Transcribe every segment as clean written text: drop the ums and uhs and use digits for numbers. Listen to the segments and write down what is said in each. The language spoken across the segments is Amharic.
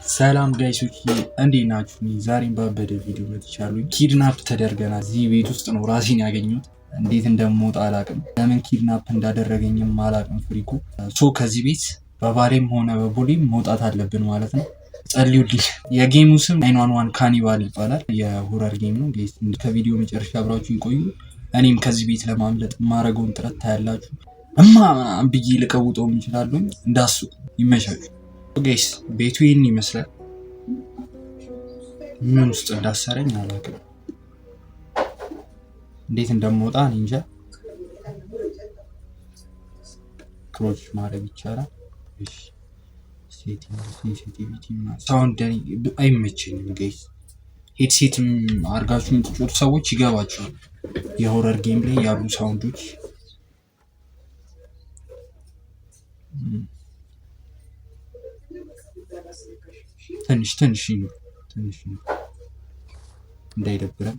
ሰላም guys ኦች፣ እንዴት ናችሁ? ዛሬም ባበደ ቪዲዮ መጥቻለሁ። Kidnap ተደርገናል። እዚህ ቤት ውስጥ ነው ራሴን ያገኘሁት። እንዴት እንደምወጣ አላቅም። ለምን kidnap እንዳደረገኝም አላቅም። Freak ኡ so ከዚህ ቤት በባሌም ሆነ በቦሌም መውጣት አለብን ማለት ነው። ጸልዩልኝ። የ game ኡ ስም 911 Cannibal ይባላል። የ horror game ነው። Guys፣ ከቪዲዮ መጨረሻ አብራችሁ ይቆዩ። እኔም ከዚህ ቤት ለማምለጥ የማደርገውን ጥረት ታያላችሁ። እማ ምናምን ብዬ ልቀውጠውም እንችላለሁ። እንዳስቁ ይመቻችሁ። Guys፣ ቤቱ ይህን ይመስላል። ምን ውስጥ እንዳሰረኝ አላውቅም። እንዴት እንደምወጣ እኔ እንጃ። Crouch ማድረግ ይቻላል። Sensitivity sound አይመቸኝም guys። Headset ም አድርጋችሁ የምትጫወቱ ሰዎች ይገባቸዋል። የ horror game ላይ ያሉ sound ኦች። ትንሽ ትንሽ ነው፣ ትንሽ ነው፣ እንዳይደብረን።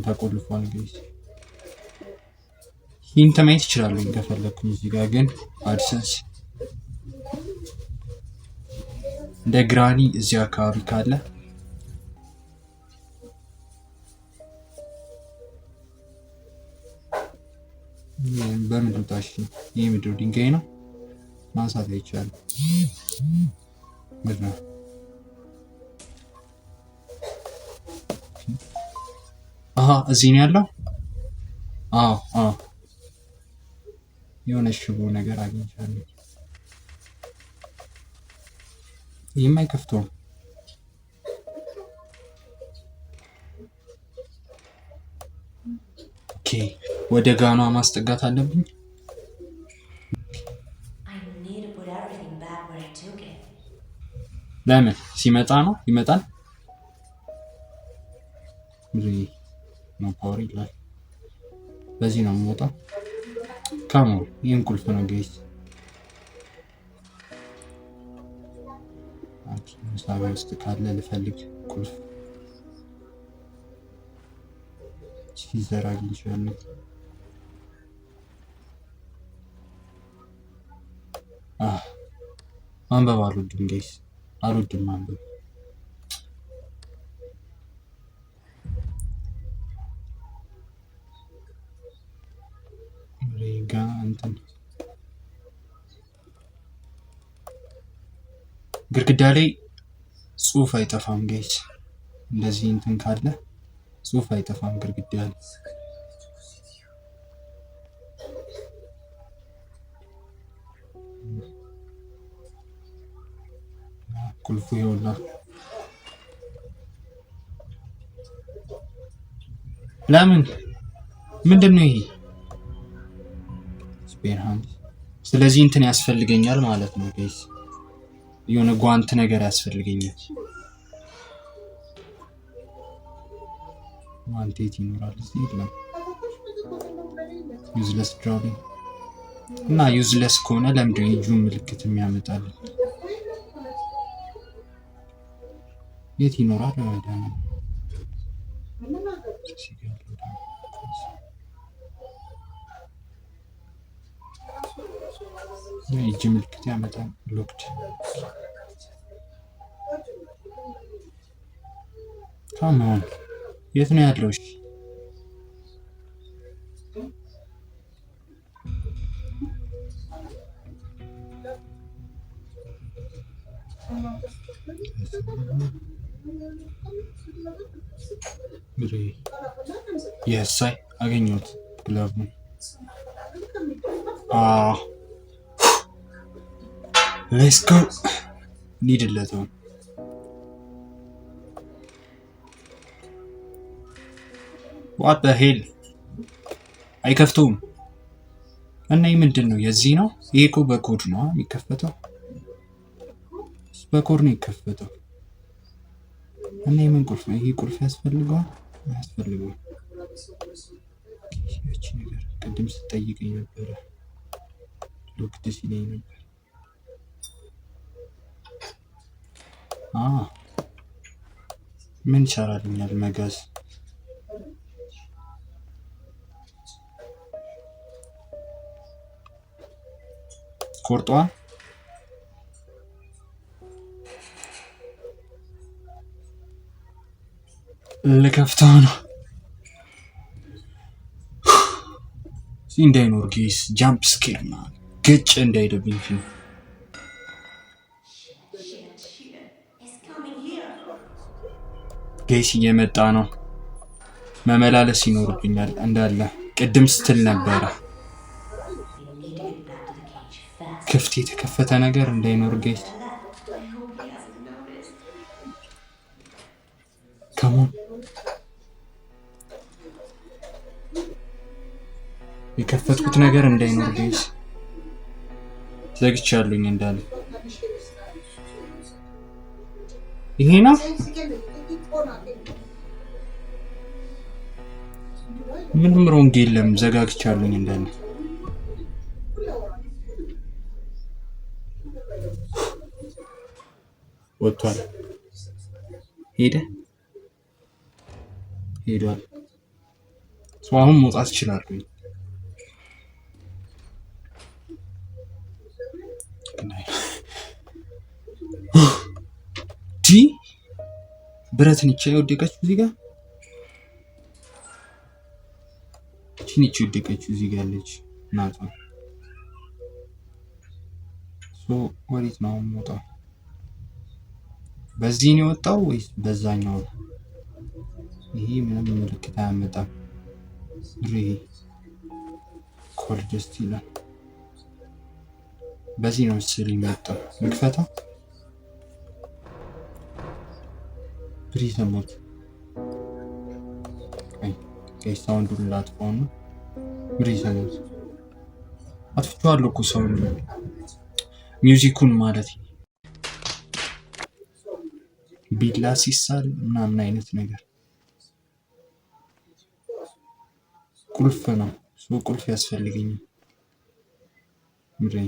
ተቆልፏል guys። Hint ማየት ይችላሉ ከፈለግኩኝ። እዚህ ጋር ግን AdSense እንደ granny እዚህ አካባቢ ካለ። በምን ልውጣሽ? ይህ ምድር ድንጋይ ነው፣ ማንሳት አይቻልም። ምንድን ነው? አሀ፣ እዚህ ነው ያለው። አዎ፣ የሆነ ሽቦ ነገር አግኝቻለሁ። ይህም አይከፍተውም። Okay፣ ወደ gun ኗ ማስጠጋት አለብኝ። I need to put everything back where I took it. ለምን ሲመጣ ነው ይመጣል። ብዙ ነው power ይላል። በዚህ ነው የምወጣው። Come on፣ ይህም ቁልፍ ነው guys። መሳቢያ ውስጥ ካለ ልፈልግ ቁልፍ። Scissor አግኝቻለሁ። አህ፣ ማንበብ አልወድም guys፣ አልወድም ማንበብ። ሬጋ እንትን ግድግዳ ላይ ጽሁፍ አይጠፋም guys። እንደዚህ እንትን ካለ ጽሁፍ አይጠፋም ግድግዳ ላይ። ቁልፉ ይኸውና። ለምን ምንድን ነው ይሄ? Spare hand። ስለዚህ እንትን ያስፈልገኛል ማለት ነው guys። የሆነ ጓንት ነገር ያስፈልገኛል። ጓንት የት ይኖራል? እዚህ የለም። Useless drawing እና useless ከሆነ ለምንድን ነው የእጁን ምልክት የሚያመጣልን? የት ይኖራል? ወደ እዚህ ጋር ያለው ደግሞ የእጅ ምልክት ያመጣል። Locked። Come on፣ የት ነው ያለው? እሺ፣ የሳይ አገኘሁት glove ኡን። Let's go፣ እንሂድለት አሁን። What the hell፣ አይከፍተውም። እና ይህ ምንድን ነው? የዚህ ነው። ይሄ እኮ በኮድ ነው የሚከፈተው። በኮድ ነው የሚከፈተው። እና የምን ቁልፍ ነው? ይሄ ቁልፍ ያስፈልገዋል? አያስፈልገውም። ያቺ ነገር ቅድም ስትጠይቀኝ ነበረ። Locked ሲለኝ ነበር። አ ምን ይሰራልኛል መጋዝ? ቆርጠዋል። ልከፍተው ነው። እዚህ እንዳይኖር guys፣ jump scare ና ግጭ እንዳይደብኝ ፊልም። Shit, shit. He's coming here. Guys፣ እየመጣ ነው። መመላለስ ይኖርብኛል እንዳለ ቅድም ስትል ነበረ። We need to get back to the cage fast. ክፍት የተከፈተ ነገር እንዳይኖር guys። I hope he hasn't noticed. Come on፣ የከፈትኩት ነገር እንዳይኖር guys። ዘግቻለሁኝ እንዳለ። ይሄ ነው። ምንም wrong የለም። ዘጋግቻለሁኝ እንዳለ። ወጥቷል። ሄደ፣ ሄዷል። So አሁን መውጣት እችላለሁኝ። ዲ ብረት ነች የወደቀችው እዚህ ጋር። እቺ ነች የወደቀችው እዚህ ጋር ያለች ናቷ። So ወዴት ነው አሁን የምወጣው? በዚህ ነው የወጣው ወይስ በዛኛው ነው? ይሄ ምንም ምልክት አያመጣም። ይሄ coldest ይላል። በዚህ ነው መሰለኝ የሚወጣው። ልክፈታው። ብሪ ሰሞት sound ኡን ላጥፋው ነው። ብሪ ሰሞት አጥፍቼዋለሁ እኮ sound ኡ፣ music ኡን ማለት፣ ቢላ ሲሳል ምናምን አይነት ነገር። ቁልፍ ነው። So ቁልፍ ያስፈልገኛል። ምንድን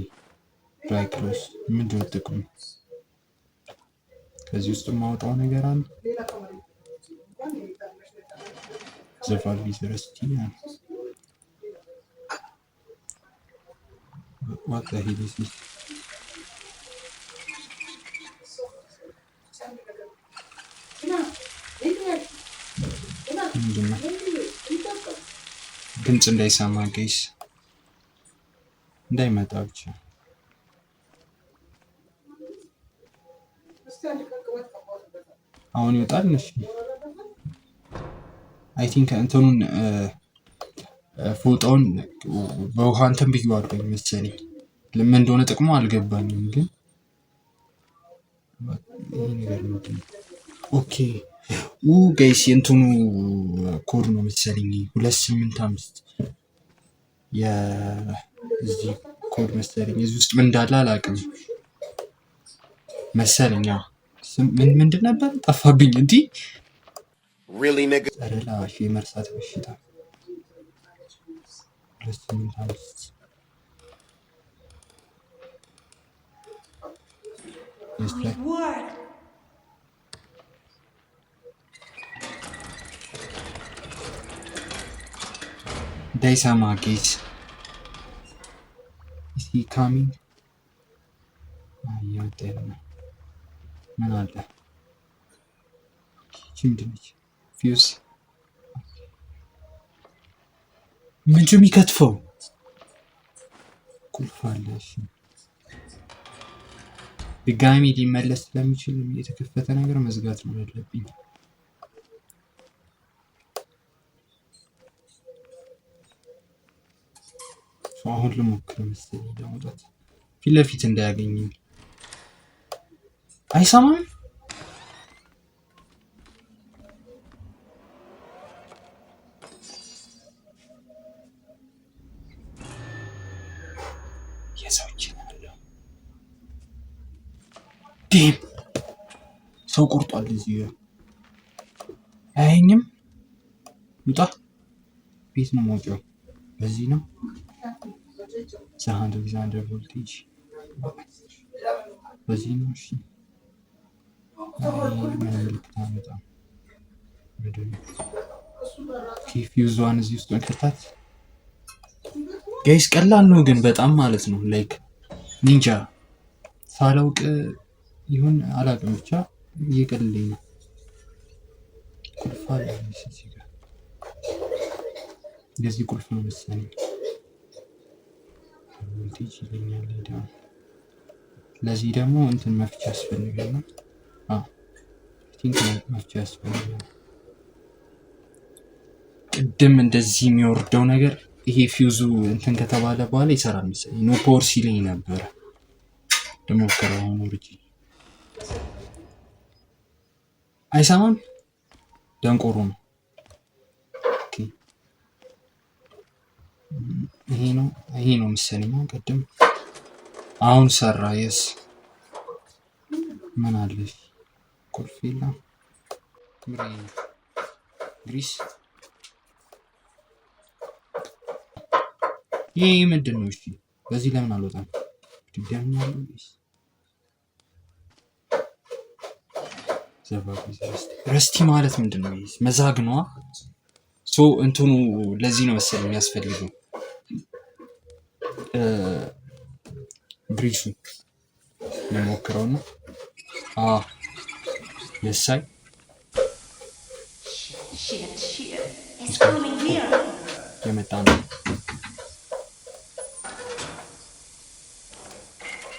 dry clothes ምንድን ነው ጥቅሙ? ከዚህ ውስጥ የማወጣው ነገር አለ? The valve is rusty. What the hell is this? ምንድን ነው? ድምፅ እንዳይሰማ guys፣ እንዳይመጣ ብቻ። አሁን ይወጣል። እሺ፣ I think እንትኑን ፎጣውን በውሃ እንትን ብዬዋለሁ መሰለኝ። ለምን እንደሆነ ጥቅሙ አልገባኝም፣ ግን ይሄ ነገር ምንድን ነው? Okay ኡ guys፣ የእንትኑ ኮድ ነው መሰለኝ፣ 285 የዚህ ኮድ መሰለኝ። እዚህ ውስጥ ምን እንዳለ አላውቅም መሰለኝ። አዎ። ምን ምንድን ነበር ጠፋብኝ። እንዲህ Really, nigga? ጸረ ላሽ የመርሳት በሽታ። 285። Oh, it worked. እንዳይሰማ guys። Is he coming? እየመጣ ነው። ምን አለ? ይቺ ምንድን ነች? ፊውዝ ምንድን ነው የሚከትፈው? ቁልፍ አለ። እሺ፣ ድጋሚ ሊመለስ ስለሚችል የተከፈተ ነገር መዝጋት ነው ያለብኝ። So አሁን ልሞክር መሰለኝ ለመውጣት፣ ፊት ለፊት እንዳያገኘኝ። አይሰማም። የሰው እጅ ነው ያለው። Damn፣ ሰው ቆርጧል። እዚህ ጋር አያየኝም። ውጣ። ቤት ነው መውጫው። በዚህ ነው። The handle is under voltage። በዚህ ነው። እሺ፣ አይ፣ ምንም ምልክት አያመጣም። ምንድን ነው? ፊውዟን እዚህ ውስጥ መከታት guys ቀላል ነው ግን በጣም ማለት ነው። Like ኒንጃ ሳላውቅ ይሁን አላውቅም፣ ብቻ እየቀለለኝ ነው። ቁልፍ አለ እዚህ ጋር፣ የዚህ ቁልፍ ነው መሰለኝ። ቮልቴጅ ይለኛል። ደግሞ ለዚህ ደግሞ እንትን መፍቻ ያስፈልገናል። Think መፍቻ ያስፈልገናል። ቅድም እንደዚህ የሚወርደው ነገር ይሄ ፊውዙ እንትን ከተባለ በኋላ ይሰራል መሰለኝ። No power ሲለኝ ነበረ። ልሞክረው አሁን ወርጄ። አይሰማም። ደንቆሮ ነው። Okay፣ ይሄ ነው መሰለኝ። ቅድም አሁን ሰራ። Yes፣ ምን አለ? ቁልፍ የለም። Grease ይሄ ምንድን ነው? እሺ በዚህ ለምን አልወጣም? ድጋሚ ያለው rusty ማለት ምንድን ነው? መዛግ ነዋ። So እንትኑ ለዚህ ነው መሰለኝ የሚያስፈልገው grease ኡ። ልሞክረው ነው። የሳይ Shit, shit. It's coming here. የመጣ ነው።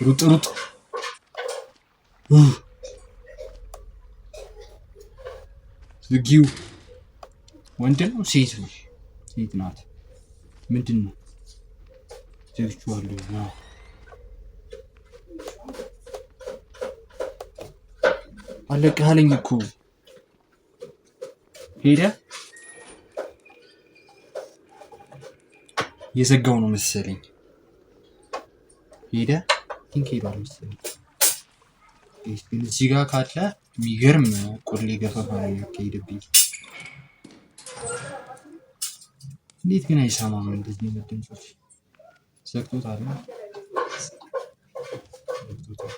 ሩጥ ሩጥ። ዝጊው። ወንድ ነው ሴት ነው? ሴት ናት። ምንድን ነው? ዘግቼዋለሁ። ነው አለቅህ እኮ ሄደ። የዘጋው ነው መሰለኝ። ሄደ፣ think ሄዷል መሰለኝ። ግን እዚህ ጋር ካለ የሚገርም ቆሌ ገፈፋ ነው የሚያካሂድብኝ። እንዴት ግን አይሰማም? እንደዚህ አይነት ድምፆች ዘግቶታል። ዘግቶታል።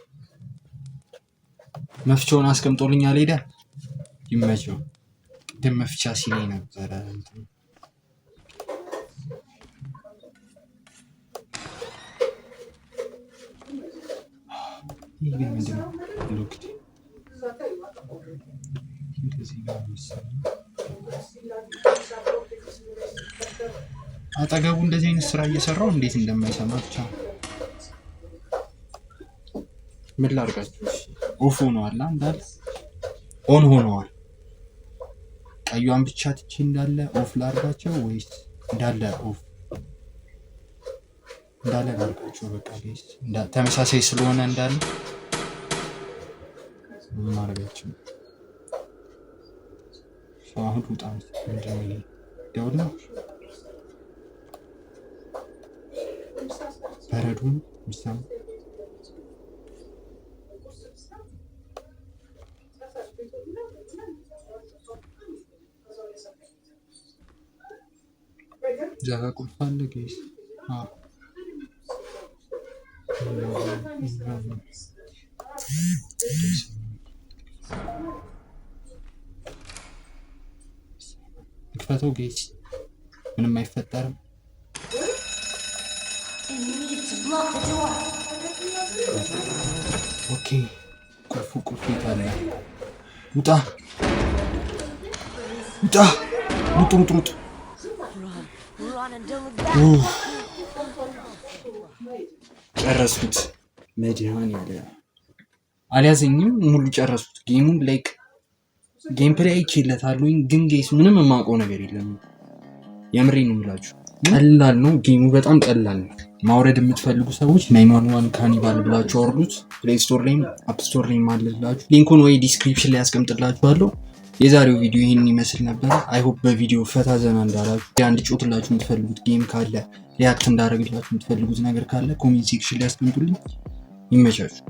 መፍቻውን አስቀምጦልኛል። ሄደ፣ ይመቸው። ቅድም መፍቻ ሲለኝ ነበረ። እንትኑ ይህ ግን ምንድን ነው? Locked እዚህ ጋር መሰለኝ። አጠገቡ እንደዚህ አይነት ስራ እየሰራው እንዴት እንደማይሰማ ብቻ ምን ላድርጋችሁ? Off ሆነዋል እንዳለ on ሆነዋል። ቀዩን ብቻ ትቼ እንዳለ off ላድርጋቸው ወይስ እንዳለ off እንዳለ ላድርጋቸው? በቃ guys ተመሳሳይ ስለሆነ እንዳለ ምን ማድረጋቸው? አሁን ውጣ። ምንድን ነው ይሄ? ደውል ነው፣ በረዶ ነው የሚሰማው። እዛ ጋ ቁልፍ አለ guys። አዎ፣ ክፈተው guys፣ ምንም አይፈጠርም። I need to block the door. Okay፣ ቁልፉ የት አለ? ውጣ ውጣ! ሩጥ ሩጥ ሩጥ! Run, run and don't look back. ጨረስኩት። መድኃኒዓለም አልያዘኝም። ሙሉ ጨረስኩት game ኡን። Like gameplay አይቼለታለሁኝ፣ ግን guys ምንም የማውቀው ነገር የለም። የምሬ ነው የምላችሁ። ቀላል ነው game ኡ፣ በጣም ቀላል ነው። ማውረድ የምትፈልጉ ሰዎች 911 Cannibal ብላችሁ አውርዱት። Play Store ላይም App Store ላይም አለላችሁ። Link ኡን ወይ description ላይ ያስቀምጥላችኋለሁ። የዛሬው ቪዲዮ ይህንን ይመስል ነበረ። I hope በቪዲዮ ፈታ ዘና እንዳላችሁ፣ እንድጫወትላችሁ የምትፈልጉት game ካለ፣ react እንዳደረግላችሁ የምትፈልጉት ነገር ካለ comment section ላይ ያስቀምጡልኝ። ይመቻችሁ።